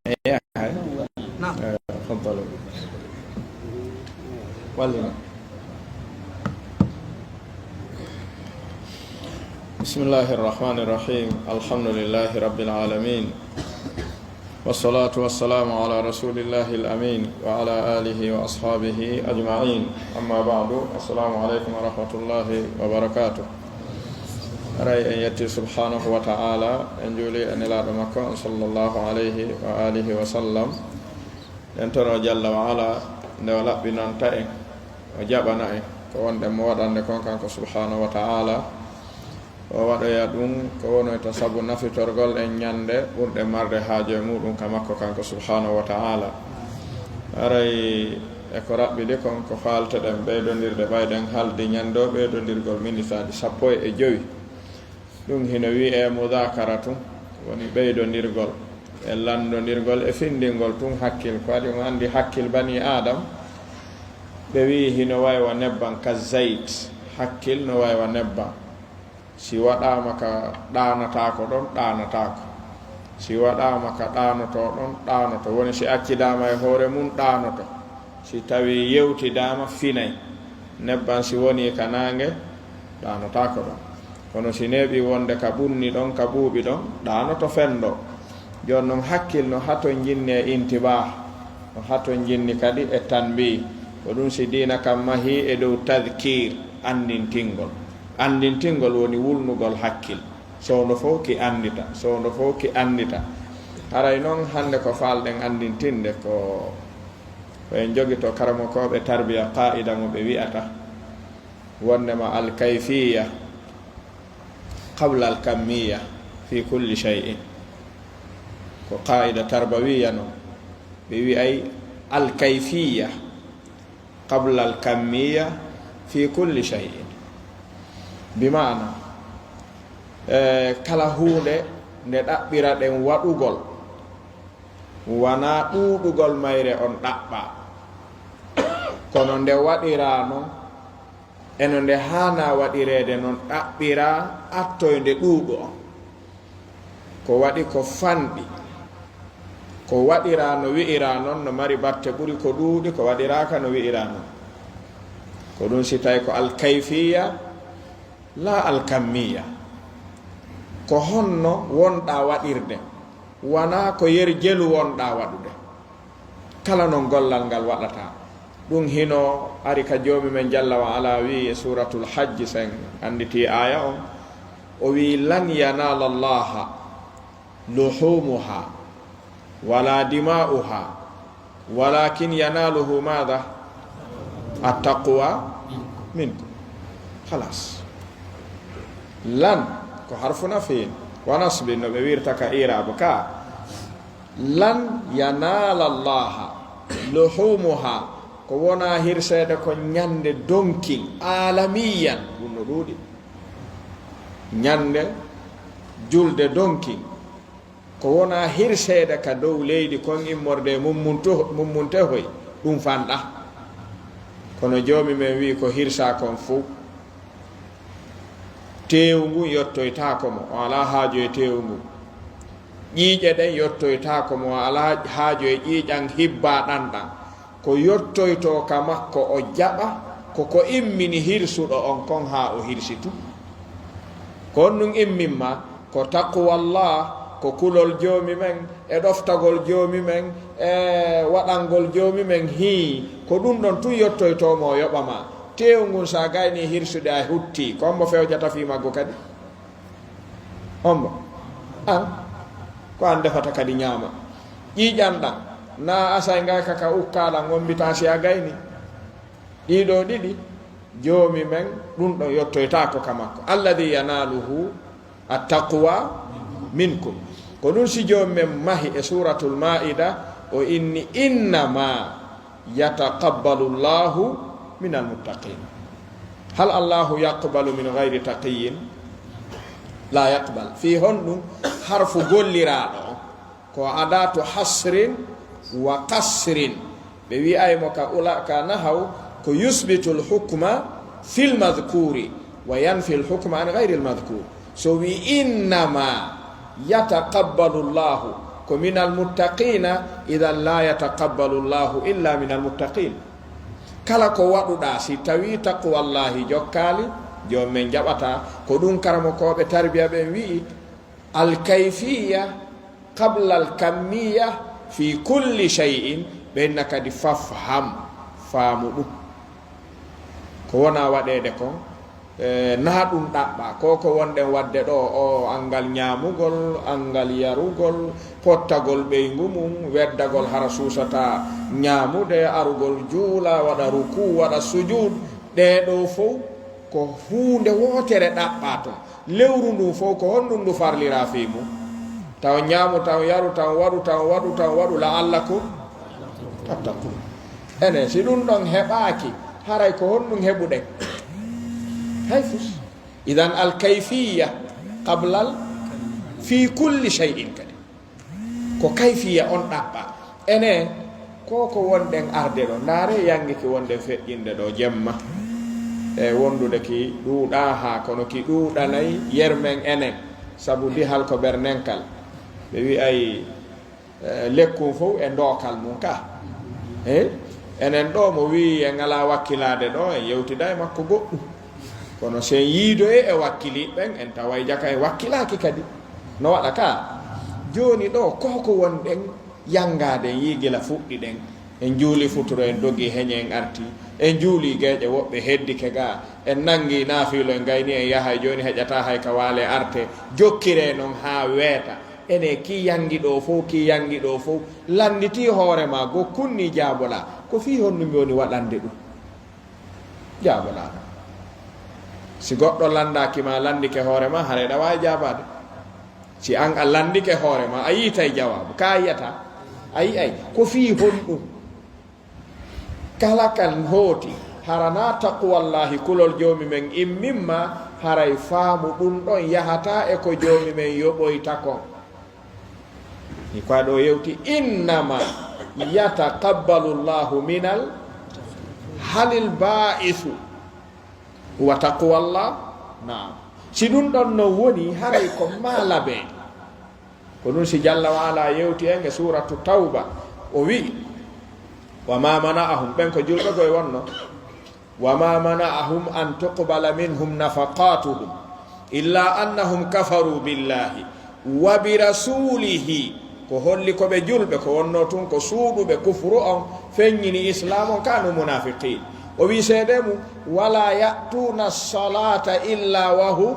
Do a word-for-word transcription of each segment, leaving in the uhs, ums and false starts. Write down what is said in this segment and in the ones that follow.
Eeya, hay. Naam. Eh, faddalu. Wallina. بسم الله الرحمن الرحيم. الحمد لله رب العالمين. والصلاة والسلام على رسول الله الأمين وعلى آله وأصحابه أجمعين. أما بعد. السلام عليكم ورحمة الله وبركاته. Haray en yetti subhanahu wa ta'ala, en juuli e Nelaaɗo makko on sallallahu alayhi wa alihi wa sallam. En toro Jalla wa Ala nde o laɓɓinanta en, o jaɓana en ko wonɗen mo waɗande kon kanko subhanahu wa ta'ala. O waɗoya ɗum ko wonoyta sabu nafitorgol en ñande ɓurɗe marde haaju e muɗum ka makko kanko subhanahu wa ta'ala. Haray e ko raɓɓiɗi kon ko faalteɗen ɓeydondirde ɓayɗen haldi ñande o ɓeydondirgol minisaaji sappo e jowi. Ɗum hino wi'ee mudaakaratu, woni ɓeydondirgol e lanndondirgol e findingol tun hakkil. Ko waɗi on anndi hakkil banii Aadam, ɓe wi'i hino waywa nebban ka zayt, hakkil no waywa nebban. Si waɗaama ka ɗaanataako ɗon, ɗaanataako. Si waɗaama ka ɗaanotoo ɗon, ɗaanoto. Woni si accidaama e hoore mun, ɗaanoto. Si tawii yewtidaama, finay. Nebban si wonii ka naange, ɗaanotaako ɗon. Kono si neeɓii wonde ka ɓunni ɗon, ka ɓuuɓi ɗon, ɗaanoto fendo. Jooni non hakkil no hatonjinni e intibah, no hatonjinni kadi e tanbih. Ko ɗum si diina kan mahii e dow tadkiir, anndintingol. Anndintingol woni wulnugol hakkil. Sowndo fow ki anndita, sowndo fow ki anndita. Haray non hannde ko faalɗen anndintinde ko, ko en jogito karamokooɓe tarbiya qaa'ida mo ɓe wi'ata wonnema al-kayfiyya qabla al-kamiyya fi kulli shay'in. Ko qaa'ida tarbawiyya non. Ɓe wi'ay al-kayfiyya qabla al-kamiyya fi kulli shay'in. Bi maana, eh, kala huunde nde ɗaɓɓiraɗen waɗugol, wanaa ɗuuɗugol mayre on ɗaɓɓaa, kono nde waɗiraa non, e no nde haanaa waɗireede non ɗaɓɓiraa attoynde ɗuuɗu on. Ko waɗi ko fanɗi, ko waɗiraa no wi'iraa non, no mari batte ɓuri ko ɗuuɗi, ko waɗiraaka no wi'iraa non. Ko ɗum si tawi ko alkayfiya, laa alkammiya. Ko honno wonɗaa waɗirde, wanaa ko yer jelu wonɗaa waɗude. Kala non gollal ngal waɗata. Ɗum hino ari ka Joomi men Jalla wa Ala wi'i e Suuratul Hajji, sen annditi aaya on. O wi'i, "Lan yanaala Allaha luhumuha wala dima'uha, walakin yanaluhu maada? Attaqwa minkum." Khalas. Lan ko harfu nafyin wa nasbin, no ɓe wi'irta ka i'raab ka. Lan yanaala Allaha luhumuha, ko wonaa hirseede ko ñande donkin, aalamiyan, ɗum no ɗuuɗi. Ñande julde donkin, ko wonaa hirseede ka dow leydi kon immorde e mummunto-, mummuntehoy, ɗum fanɗa. Kono Joomi men wi'i ko hirsaa kon fow, teewu ngun yottoytaako mo, o alaa haaju e teewu ngun. Ƴiiƴe ɗen yottoytaako mo, o alaa haaju e ƴiiƴan hibbaa ɗan ɗan. Ko yottoytoo ka makko o jaɓa, ko ko immini hirsuɗo on kon haa o hirsitu. Ko on ɗum immimma, ko taqwallah, ko kulol Joomi men, e ɗoftagol Joomi men, e waɗangol Joomi men, hii, ko ɗum ɗon tun yottoytoo mo o yoɓa ma. Teewu ngun, si a gaynii hirsude, a huttii, ko hombo fewjata fii maggu kadi? Hombo? An. Ko an defata kadi ñaama. Ƴiiƴan ɗan, naa asay ngay ka ka ukkaa ɗan wombitaa si a gaynii. Ɗii ɗoo ɗiɗi, Joomi men, ɗum ɗon yottoytaako ka makko. Alladhi yanaluhu attaqwa minkum. Ko ɗum si Joomi men mahi e Suuratul Maa'ida, o inni, "Innama yataqabbalu Allahu minal muttaqin." Hal Allahu yaqbalu min ghayri taqiyyin? La yaqbal. Fii honɗum? Harfu golliraaɗo on. Ko adatu hasrin wa qasrin. Ɓe wi'ay mo ka ula-, ka nahaw ko yusbitul hukma fil madhkuri wa yanfil hukma an ghayril madhkur. So wi'i innama, Yataqabbalu Allahu ko minal muttaqiina, idan laa yataqabbalu Allahu illa minal muttaqiin. Kala ko waɗuɗaa, si tawii taqwallaahi jokkaali, Joomi men jaɓataa. Ko ɗun karamokooɓe tarbiya ɓen wi'i, al kayfiyya qabla al kamiyya fi kulli shay'in, ɓe inna kadi fafham, faamu ɗun. Ko wonaa waɗeede kon, e, naa ɗun ɗaɓɓaa. Ko ko wonɗen waɗde ɗoo, o anngal ñaamugol, anngal yarugol, pottagol ɓeyngu mun, weddagol hara suusataa ñaamude, arugol juula, waɗa rukuu, waɗa sujuud, ɗee ɗoo fow ko huunde wootere ɗaɓɓaa ton. Lewru ndun fow ko honɗun ndu farliraa fii mun? Taw ñaamu, taw yaru, taw waɗu, taw waɗu, taw waɗu, la'allakum tattaqun. Enen, si ɗun ɗon heɓaaki, haray ko honɗun heɓuɗen? Hay fus. Idan al kayfiyya qablal fii kulli shay'in kadi. Ko kayfiyya on ɗaɓɓaa. Enen, ko ko wonɗen arde ɗoo. Ndaaree yanngi ki wonɗen feƴƴinde ɗoo jemma. E wondude ki ɗuuɗaa haa kono ki ɗuuɗanay yermen enen. Sabu dihal ko bernenkal. Ɓe wi'ay, eh, lekkun fow e dookal mun ka. Eh? Enen ɗoo mo wi'i en alaa wakkilaade ɗoo, en yewtida e makko goɗɗum. Kono si en yiidoyi e wakkiliiɓe ɓen, en taway jaka en wakkilaaki kadi. No waɗa ka? Jooni ɗoo, ko ko wonɗen yanngaade, en yi'i gila fuɗɗiɗen. En juuli futuro, en dogi heñe, en arti. En juuli geeƴe, woɓɓe heddike gaa. En nanngi naafiilo, en gayni, en yahay. Jooni heƴataa hay ka waale arte. Jokkiree non haa weeta. Ene kii yanngi ɗoo fow, kii yanngi ɗoo fow. Lannditii hoore maa, go kunnii jaabolaa. Ko fii honɗun mi woni waɗande ɗun? Jaabolaa. Si goɗɗo lanndaaki ma, lanndike hoore maa, haray ɗa waawi jaabaade. Si an a lanndike hoore maa, a yiitay jawaabu. Ka a yi'ataa? A yi'ay. Ko fii honɗun? Kala kan hooti, hara naa taqwallaahi, kulol Joomi men immimma, haray faamu ɗun ɗon yahataa e ko Joomi men yoɓoyta kon. Ni ko aɗo yewti, innama yataqabbalu Allahu minal, halil baa'isu huwa taqwallah? Naam. Si ɗun ɗon non woni, haray ko maa labee. Ko ɗun si Jalla wa Ala yewti en e Suuratu Tawba, o wi'i, wa ma mana'ahum, ɓen ko julɓe goy wonno, wa ma mana'ahum an tuqbala minhum nafaqatuhum illa annahum kafaru billahi wa bi rasulihi. Ko holli ko ɓe julɓe, ko wonno tun ko suuɗuɓe kufru on, feññini Islaam on, kanu munafiqin. O wi'i seedee mun, wala ya'tuna salata illa wa hum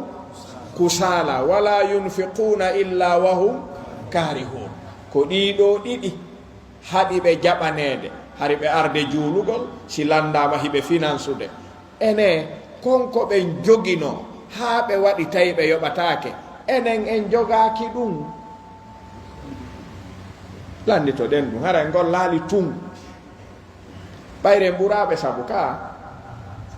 kusala, wala yunfiquna illa wa hum karihun. Ko ɗii ɗoo ɗiɗi haɗi ɓe jaɓaneede, hari ɓe arde juulugol, si lanndaama hiɓe finansude. Ene, kon ko ɓen joginoo, haa ɓe waɗi tawi ɓe yoɓataake, enen en jogaaki ɗun. Lannditoɗen ɗun, hara en gollaali tun. Ɓayre en ɓuraaɓe sabu ka,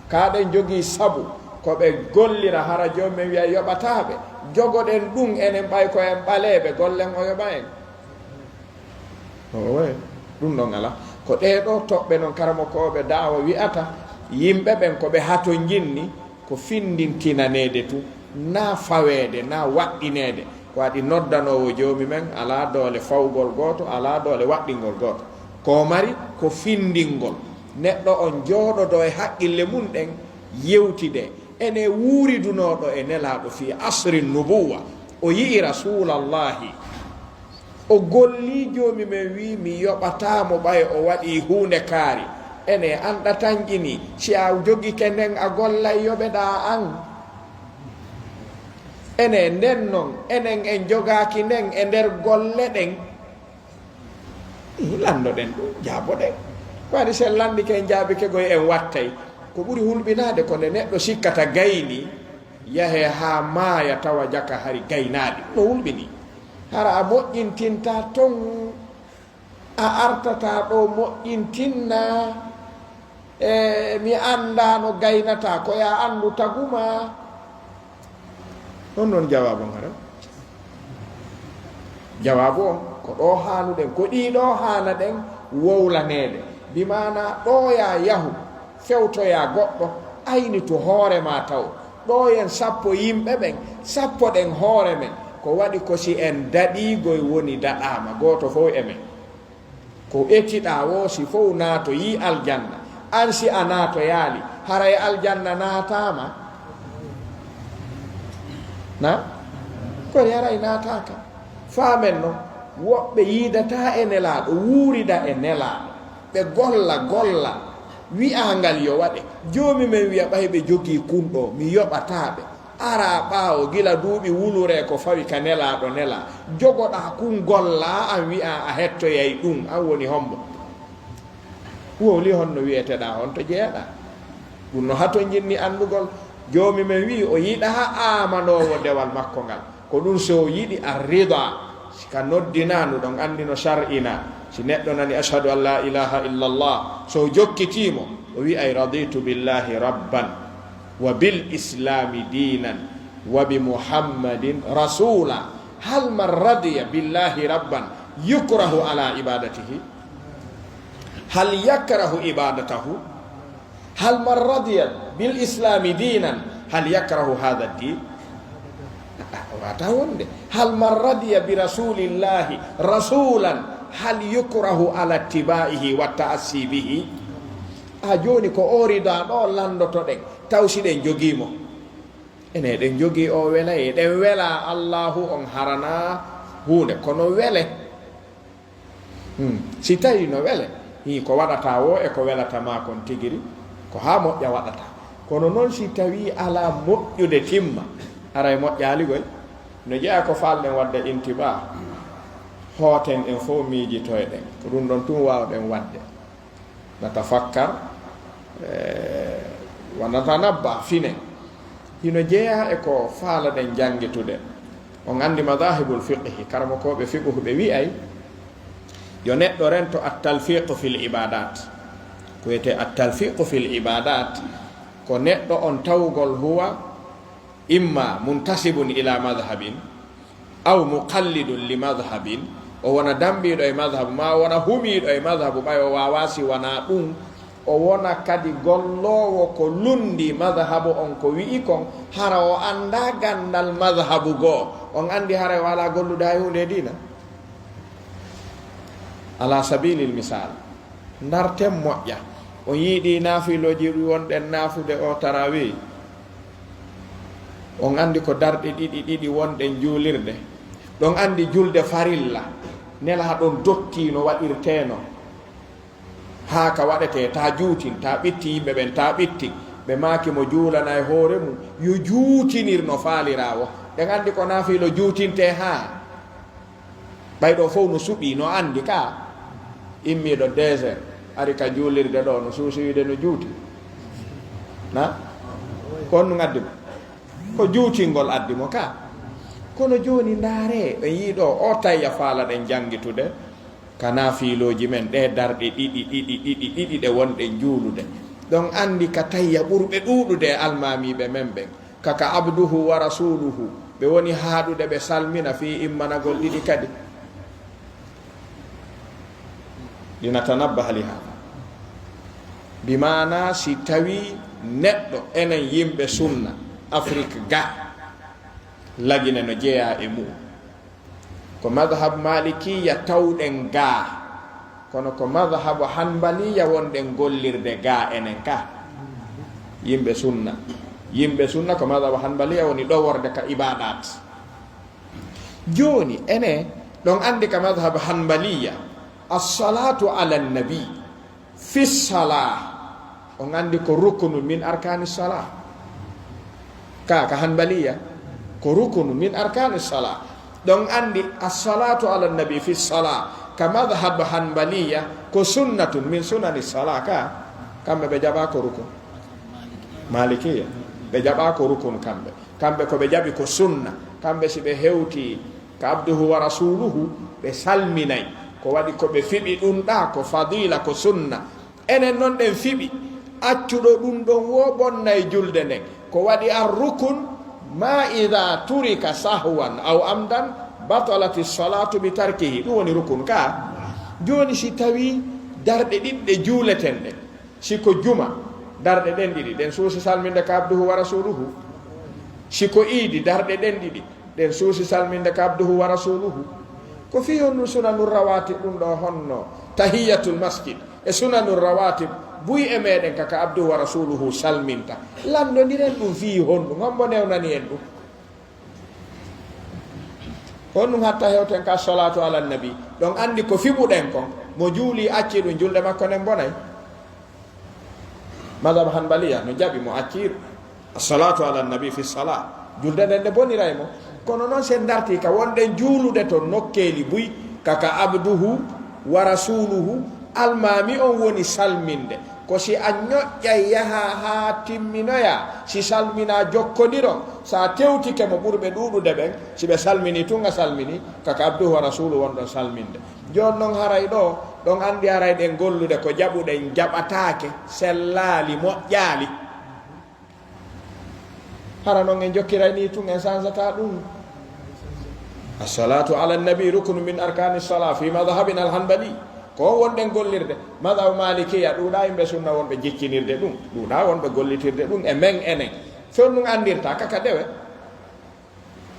ka ɗen jogii sabu ko ɓe gollira, hara Joomi men wi'ay yoɓataa ɓe. Jogoɗen ɗun enen ɓay ko en ɓaleeɓe, gollen o yoɓa en. Owe, ɗun ɗon alaa. Ko ɗee ɗoo toɓɓe non karamokooɓe da'awa wi'ata yimɓe ɓen ko ɓe hatonjinni. Ko findintinaneede tun, naa faweede, naa waɗɗineede. Ko waɗi noddanoowo Joomi men alaa doole fawgol gooto, alaa doole waɗɗingol gooto. Ko o mari ko findingol. Neɗɗo on jooɗodoo e haqqille mun ɗen, yewtidee. Ene wuuridunooɗo e Nelaaɗo fii asri nubuwwa, o yi'i Rasuulallaahi. O gollii, Joomi men wi'i, mi yoɓataa mo ɓay o waɗii huunde kaari. Ene, an ɗa tanƴinii, si a jogike nden, a gollay yoɓeɗaa an. Ene, nden non, enen en jogaaki nden e nder golle ɗen. Ih, lanndoɗen ɗun, jaaboɗen. Ko waɗi si en lanndike, en jaabike goy, en wattay. Ko ɓuri hulɓinaade ko nde neɗɗo sikkata gaynii, yahee haa maaya tawa jaka hari gaynaali. No hulɓinii. Hara a moƴƴintintaa ton, a artataa ɗoo moƴƴintinna, e mi anndaa no gaynataa, ko yo a anndu tagu maa. On non jawaabu on hara. Jawaabu on, ko ɗoo haanuɗen, ko ɗii ɗoo haanaɗen wowlaneede. Bi maanaa ɗoo yaa yahu, fewtoyaa goɗɗo, aynitu hoore maa taw. Ɗoo yen sappo yimɓe ɓen, sappoɗen hoore men. Ko waɗi ko si en daɗii goy woni daɗaama, gooto fow e men. Ko etiɗaa woo si fow naatoyii aljanna, an si a naatoyaali, haray aljanna naataama? Na? Koy haray naataaka. Faamen non, woɓɓe yiidataa e Nelaaɗo, wuurida e Nelaaɗo. Ɓe golla, golla, wi'angal yo waɗe. Joomi men wi'a, ɓay ɓe jogii kun ɗoo, mi yoɓataa ɓe. Araa ɓaawo, gila duuɓi wuluree ko fawi ka Nelaaɗo nelaa. Jogoɗaa kun gollaa, an wi'aa a hettoyay ɗun, an woni hombo? Wowli honno wi'eteɗaa, honto jeyaɗaa? Ɗun no hatonjinni anndugol. Joomi men wi'i o yiɗaa aamanoowo dewal makko ngal. Ko ɗun si o yiɗi arrida, si ka noddinaa, no ɗon anndi no shar'inaa. Si neɗɗo nani ashhadu an la ilaha illallah, so o jokkitii mo, o wi'ay raditu billahi rabban, wa bil islami dinan, wa bi muhammadin rasula. Hal man radiya billahi rabban yukrahu ala ibadatihi? Hal yakrahu ibadatahu? Hal man radiya bil islami dinan, hal yakrahu hadha din? Wata wonde. Hal man radiya bi rasulillahi rasulan, hal yukrahu ala tibaihi wa ta'assi bihi? A jooni ko o rida ɗo landotoɗen, taw si ɗen jogii mo. Ene ɗen jogii o welay, ɗen wela Allahu on harana huunde, kono wele. Hmm. Si tawii no wele, hii ko waɗata woo e ko welata maa kon tigiri, ko haa moƴƴa waɗata. Kono non si tawii alaa moƴƴude timma, aray moƴƴaali goy. No jeyaa ko faalɗen waɗde intibaa, hooten en fow miijitoyɗen. Ko ɗun ɗon tun waawɗen waɗde. Natafakkar, eh, wa natanabba, finen. Hino jeyaa e ko faalaɗen janngitude. On anndi madahibul fiqhi, karamokooɓe fiqhu ɓe wi'ay, yo neɗɗo rento at-talfiqu fil ibadat. Ko wiyetee at-talfiqu fil ibadat, ko neɗɗo on tawugol huwa imma muntasibun ila madhabin, aw muqallidun li madhabin, o wona dambiiɗo e madhabu, maa o wona humiiɗo e madhabu, ɓay o waawaa si wanaa ɗun, o wona kadi golloowo ko lunndii madhabu on ko wi'i kon, hara o anndaa ganndal madhabu goo, on anndi haray o alaa gollude hay huunde e diina. Ala sabilil misal, ndarten moƴƴa. On yi'ii ɗii naafilooji ɗi wonɗen naafude oo tarawih. On anndi ko darɗe ɗiɗi ɗiɗi wonɗen juulirde. Ɗon anndi julde farilla, Nelaaɗo on dottii no waɗirteenoo. Haa ka waɗetee, taa juutin, taa ɓittin yimɓe ɓen, taa ɓittin. Ɓe maaki mo juulana e hoore mun, yo juutinir no faaliraa woo. Ɗen anndi ko naafilo juutintee haa. Ɓay ɗoo fow no suɓii, no anndi ka. Immiiɗo deux heures, ari ka juulirde ɗoo, no suusuwiide no juuti. Na? Ko honɗun addi mo? Ko juutingol addi mo ka. Kono jooni ndaaree, ɓe yi'i ɗoo, oo tayya faalaɗen janngitude ka naafilooji men ɗee darɗe ɗiɗi, ɗiɗi, ɗiɗi, ɗiɗi ɗe wonɗen juulude. Ɗon anndi ka tayya ɓurɓe ɗuuɗude e almaamiiɓe men ɓen. Ka ka abduhu wa rasuluhu, ɓe woni haaɗude ɓe salmina fii immanagol ɗiɗi kadi. Linatanabbaha li haadha. Bi maanaa si tawii neɗɗo enen yimɓe sunna Afrik ga, Lagine no jeyaa e mu'un. Ko madhab Maalikiya tawɗen gaa, kono ko madhab Hanbaliya wonɗen gollirde gaa enen ka. Yimɓe sunna. Yimɓe sunna ko madhab Hanbaliya woni ɗoworde ka ibaadaat. Jooni, enen, ɗon anndi ka madhab Hanbaliya, as-salaatu ala nabi. Fi salah, on anndi ko rukunu min arkani salah. Ka, ka Hanbaliya, ko rukunu min arkani salah. Ɗon anndi as-salatu ala nabi fi salah, ka madhhab Hanbaliya, ko sunnatun min sunani salah ka. Kamɓe ɓe jaɓa ko rukun. Malikiya, ɓe jaɓa ko rukun kamɓe. Kamɓe ko ɓe jaɓi ko sunna. Kamɓe si ɓe hewti ka abduhu wa rasuluhu, ɓe salminay. Ko waɗi ko ɓe fiɓi ɗun ɗa, ko fadila, ko sunna. Enen non ɗen fiɓi. Accuɗo ɗun ɗon woo bonnay julde nden. Ko waɗi ar rukun ma idha turika sahwan aw amdan batalati salatu bi tarkihi. Ɗun woni rukun ka. Jooni si tawi darɗe ɗiɗi ɗe juuleten ɗen, si ko juma, darɗe ɗen ɗiɗi, ɗen suusi salminde ka abduhu wa rasuluhu. Si ko iidi, darɗe ɗen ɗiɗi, Ɗen suusi salminde ka abduhu wa rasuluhu. Ko fii honɗun sunanu rawatib ɗun ɗoo honno? Tahiyatul masjid e sunanu rawatib buy e meɗen ka, ka abduhu wa rasuluhu salminta. Lanndondiren ɗun fii honɗun? Hombo newnani en ɗun? Honɗun hatta hewten ka salatu ala nabi? Ɗon anndi ko fiɓuɗen kon, mo juuli acci ɗun, julde makko nden bonay. Madhab Hanbaliya no jaɓi mo accii ɗun. As-salatu ala nabi fi salah. Julde nden nde boniray mo. Kono non si en dartii ka wonɗen juulude to nokkeeli buy, ka ka abduhu wa rasuluhu, almaami on woni salminde. Ko si a ñoƴƴay yaha haa timminoya, si salminaa jokkondiron, si a tewtike mo ɓurɓe ɗuuɗude ɓen, si ɓe salminii tun a salminii, ka ka abduhu wa rasuluhu wonɗon salminde. Jooni non haray ɗoo, ɗon anndi haray ɗen gollude ko jaɓuɗen jaɓataake, sellaali, moƴƴaali. Hara non en jokkiray nii tun, en sansataa ɗun. As-salatu ala nabi ruknu min arkani salah fi madhhabina al-hanbali. Ko on wonɗen gollirde. Madhhabu malikiya ɗuuɗaa yimɓe sunna wonɓe jiccinirde ɗun. Ɗuuɗaa wonɓe gollitirde ɗun e men enen. Fewndun anndirtaa ka ka dewe.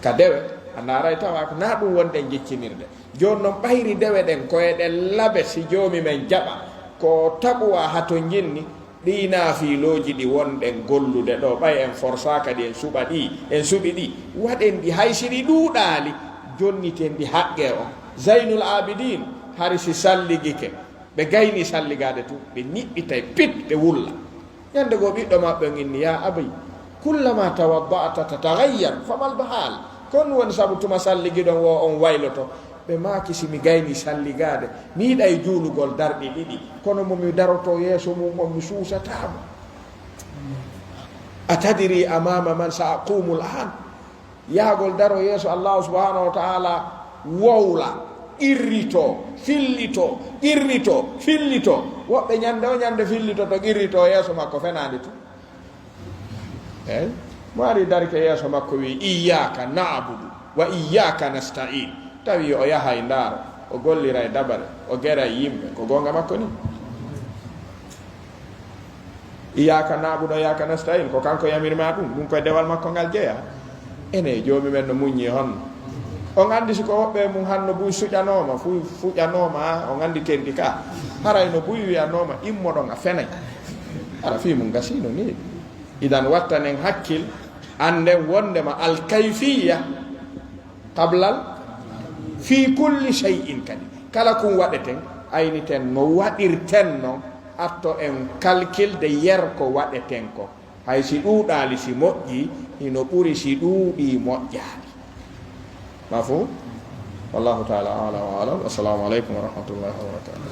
Ka dewe, a ndaaray tawa ko naa ɗun wonɗen jiccinirde. Jooni non ɓayri dewe ɗen ko eɗen laɓe si Joomi men jaɓa, ko taqwa hatonjinni, ɗii naafiilooji ɗi wonɗen gollude ɗoo, ɓay en forsaaka ɗi, en suɓa ɗi, en suɓi ɗi, waɗen ɗi hay si ɗi ɗuuɗaali, jonniten ɗi haqqee on. Zaynul Aabidiin, hari si salligike, ɓe gaynii salligaade tun, ɓe niɓɓitay pit, ɓe wulla. Ñande goo ɓiɗɗo maɓɓe on inni, "Yaa abay, kullama tawadda'ta tataghayyar, famal bahal?" Ko honɗun woni sabu tuma salligiɗon woo on wayloto? Ɓe maaki, "Si mi gaynii salligaade, mi yiɗay juulugol darɗe ɗiɗi, kono mo mi darotoo yeeso mun on mi suusataa mo. Atadri amama man sa aqumu al-an?" Yahagol daroo yeeso Allaahu subhaanahu wa ta'aalaa, wowla, qirritoo, fillitoo, qirritoo, fillitoo. Woɓɓe ñande o ñande fillitoto, qirritoo yeeso makko fenaande tun. Eey, mo ari darike yeeso makko wi'i, "Iyyaka na'budu wa iyyaka nasta'in." Tawi o yahay ndaaro, o golliray dabare, o geray yimɓe. Ko goonga makko ni? Iyyaka na'budu wa iyyaka nasta'in, ko kanko yamiri ma ɗun, ɗun koye dewal makko ngal jeyaa. Ene, Joomi men no muññi honno? On anndi si ko woɓɓe mun hanno buy suƴanooma, fu-, fuƴanooma, on anndi tendi ka. Haray no buy wi'anooma, "Immoɗon a fenay." Hara fii mun gasiino ni. Idan wattanen hakkil, annden wondema al kayfiyya qablal fii kulli shay'in kadi. Kala kun waɗeten, ayniten no waɗirten non, atto en kalkilde yer ko waɗeten ko. Hay si ɗuuɗaali, si moƴƴii, hino ɓuri si ɗuuɗii moƴƴaali. Mafhum? Wallahu ta'ala a'lam wa a'lam. Assalamu alaikum wa rahmatullahi wa barakatuh.